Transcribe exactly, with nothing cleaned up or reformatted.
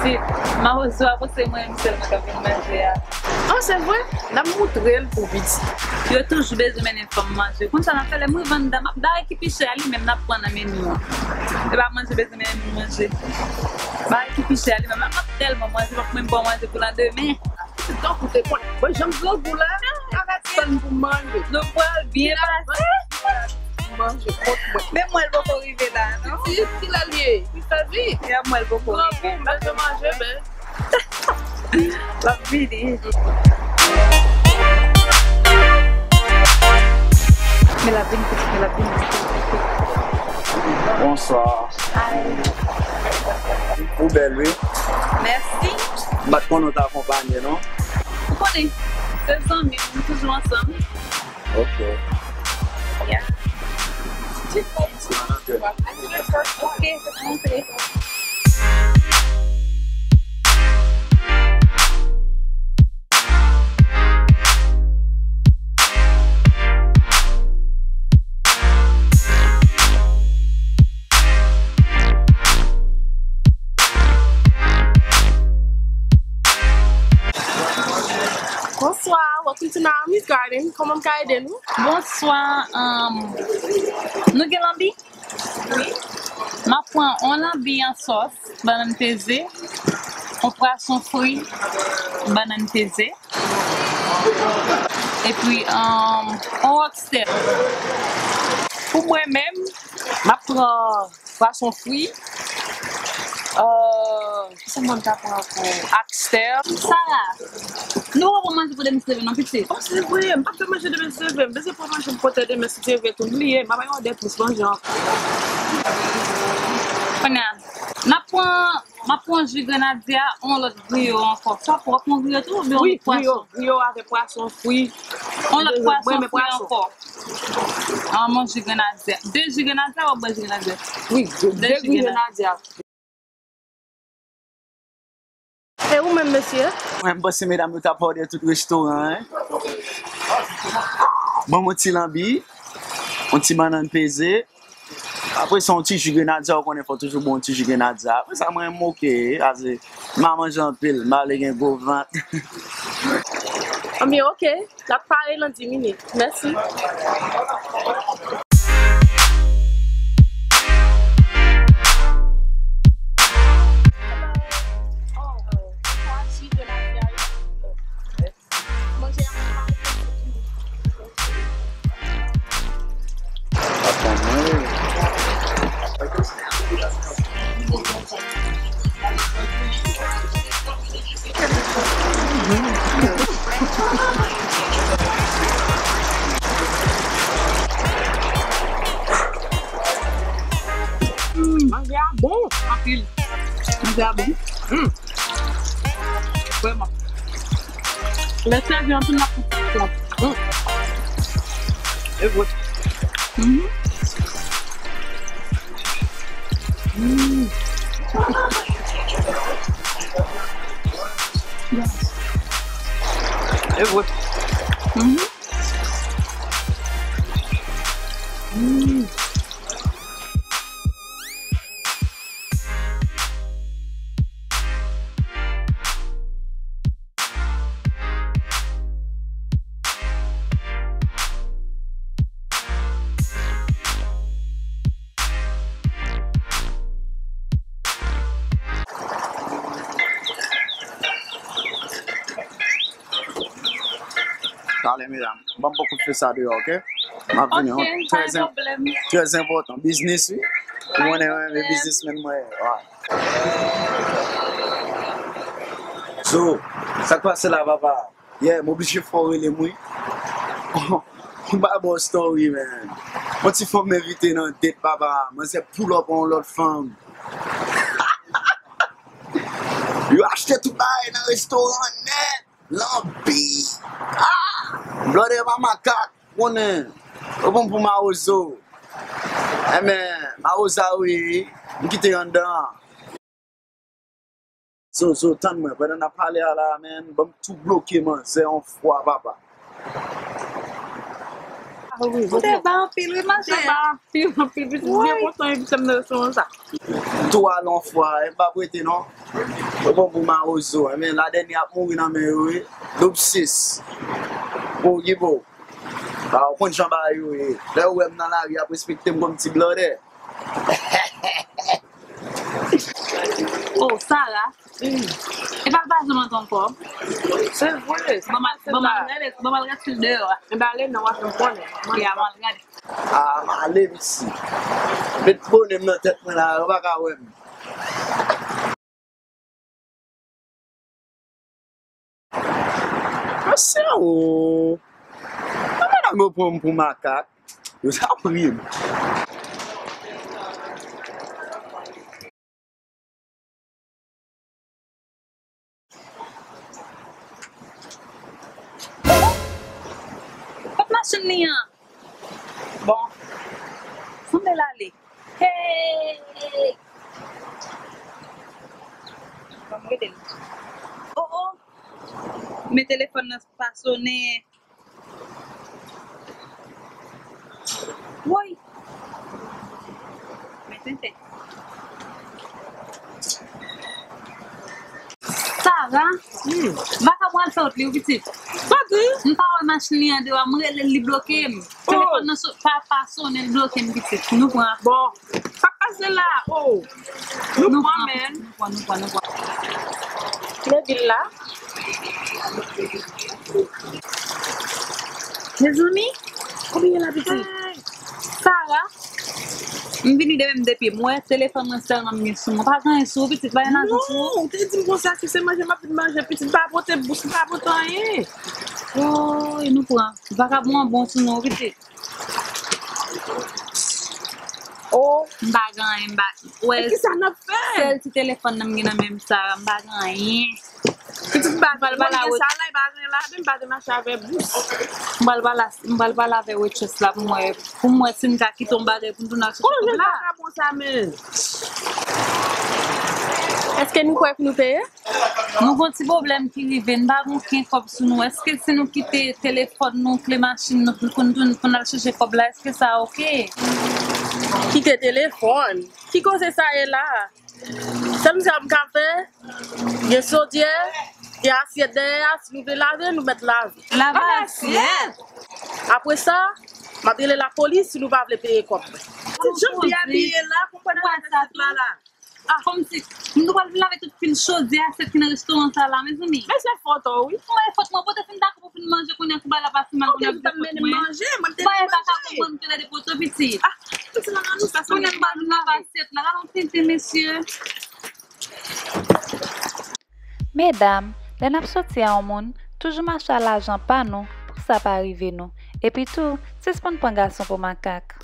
pitit. Mawozo a panse mwen menm sèlman k ap vin manje a. Oh, se vre? N ap moutre l pou pitit. Yo toujou bezwen mennen fanm manje. Konn sa n ap fè lè m rive anndan, m ap bare ki pi chè a li menm n ap pran nan meni an. Se pa manje bezwen mennen nou manje. Bare ki pi chè a li menm. M ap tèlman manje, m ap menm pran manje pou landemen. Pitit tankou te konn. Mwen janm grangou la. Avèk sèl pou manje. Nou pral byen pase. Manje kont mwen. Men mwen l poko rive la, non? Pitit, kilè l ye? Li fè vit. Ya mwen l poko rive. Grangou, manje, manje, men. L ap vini. Men l ap vini, pitit, men l ap vini. Bonswa. Hi. Ou bèl, wi. Mèsi. M pa t konnen w t akonpaye, non? Ou konnen, se zanmi, nou toujou ansanm. Ok. Yeah. Ok, antre. Bonswa, welcome to Naomi's Garden. Kòman m ka ede nou? Bonswa, um, nou gen lanbi? Wi. M ap pran yon lanbi an sòs, bannann peze, yon pwason fri, bannann peze, epi, um, yon oxtail. Pou mwen menm, m ap pran pwason fri. Euh, kisa m ta pran ankò? Oxtail. Sara, nou poko manje pou demen se demen non, pitit? Oh, se vre, m pa t fè manje demen se demen. M bezwen pran manje pou pote demen si Dye vle tou. M bliye, m ap bay yon dè plis manje ankò. Kounye a, n ap pran, m ap pran ji grenadye a, yon lòt griyo ankò. Sa w ap pran griyo tou oubyen yon lòt pwason? Wi, griyo, griyo avèk pwason fri. Yon lòt pwason fri ankò. An, yon ji grenadye. De ji grenadye, w ap bwè ji grenadye? Wi, de, de ji grenadye. E ou menm, mesye? Mwen, m panse medam yo t ap òdè tout restoran, en. Ban m yon ti lanbi, yon ti bannann peze. Apre sa, yon ti ji grenadye, ou konnen fò toujou bon yon ti ji grenadye. Apre sa, mwen, m oke, ase, m a manje anpil, m ale gen gwo vant. Anbyen, oke. L ap pare nan dis minit. Mèsi. Mm, manje a bon anpil. Manje a bon. Mm. Vrèman. Lè sèvi anpil, n ap pran. Mm. E vre. Mhm. Mm. E vre. Mhm. Mm. Talè, medam. Ban m poko fè sa deyò, oke? M ap vini. Ok, pa gen pwoblèm. Trè enpòtan. Biznis, wi. Ou konnen mwen renmen biznismenn mwen ye. Wa. So, sa k pase la, papa? Yeah, m oblije fè w rele m, wi. M ba ba w story, man. Yon ti fanm m envite nan date, papa. Manzè pull up yon lòt fanm. Yo achte tout bagay nan restoran nèt. Lanbi. Ah! Blòdè pa makak, konnen. Yo pran m pou mawozo. Enben, mawozo a wi, m kite anndan an. So, so, tann mwen, pandan n ap pale a la, man, ban m tou bloke manzè yon fwa, papa. Ou te ba anpil, wi, mache. Te ba anpil, anpil, pitit byen kontan, envite m nan restoran sa. Tou al yon fwa, e pa prete non. Ou bon pou mawozo, men la dènye ap mouri nan men yo, wi. Double six. Pou Gibo. Ba, ou konn jan bagay yo ye. Lè ou wè m nan lari, ap respekte m kòm ti blòdè. Oh, Sarah. E pa l pa janm antre ankò. Se vre. Bon, m al, bon, m al rele, bon, m al rele l deyò a. E ba, ale non, w ap fè m konnen. Ya, m al gade. Ah, m ale, mesi. Met bone m nan tèt mwen la, yo pa ka wè m. Mesye, o. Nan madanm yo pran m pou makak. Yo ta pri m. Kot machin li an? Bon. Sanble l ale. Hey! Ban m rele l. Oh, oh! Men telefòn nan pa sonnen. Woy! Men tenten. Sarah, hmm, vakabon al fè wout li, wi, pitit. Sa di? M pa wè machin li andeyò a, m rele l, li bloke m. Oh. Telefòn nan so-, pa, pa sonnen, l bloke m, pitit. Nou pran. Bon, sa k pase la? Oh. Nou pran, men. Nou pran, nou pran, nou pran. Men bil la. Mezanmi, konbyen la, pitit? Sarah, m vini de menm depi m wè telefòn mwen sèlman m gen sou mwen. Pa gen anyen sou ou, pitit, pa gen lajan sou ou. Non, ou te di m konsa, si se manje m ap vin manje, pitit, pa pote bous, pa pote anyen. Woy, nou pran. Vakabon an bon sou nou, pitit. Oh. M pa gen anyen, m pa, wè. E kisa n ap fè? Sèl ti telefòn nan m gen nan men m sa, m pa gen anyen. Pitit, m pa di mwen gen sa la, e pa gen ladan, m pa te mache avè bous. M pral pale, m pral pale avè waitress la pou m wè, pou m wè si m ka kite yon bagay pou m tounen al chèche kòb la. Konbyen vakabon sa, men? Èske nou kwè pou nou peye? Nou gon ti pwoblèm ki rive, n pa gon okenn kòb sou nou. Èske si nou kite telefòn nou, kle machin nou, pou n tounen, pou n al chèche kòb la, èske sa oke? Kite telefòn? Ki koze sa ye la? Sèl m sa m ka fè, gen sodyè, gen asyèt dèyè a, si nou vle lave, nou mèt lave. Lave asyèt? Apre sa, m ap rele lapolis si nou pa vle peye kòb mwen. Jan m te abiye la, konprann sa la. Ah, kòmsi m tou pral vin lave tout pil chodyè, asyèt ki nan restoran sa la, mezanmi. Men se fòt ou, wi. Mwen, fòt mwen, pote fin dakò pou fin manje, kounye a kou bagay la pase mal, kounye a vide fòt mwen. Ou te di w t ap mennen m manje, mwen m te vin manje. Bagay pa ka konprann ke lè de poto pitit. Ah, pitit la nan nou, sa se kounye a m pral vin lave asyèt la, gade yon tenten, mesye. Medam, lè n ap soti a yon moun, toujou mache a lajan pa nou, pou sa pa rive nou. Epi tou, sispann pran gason pou makak.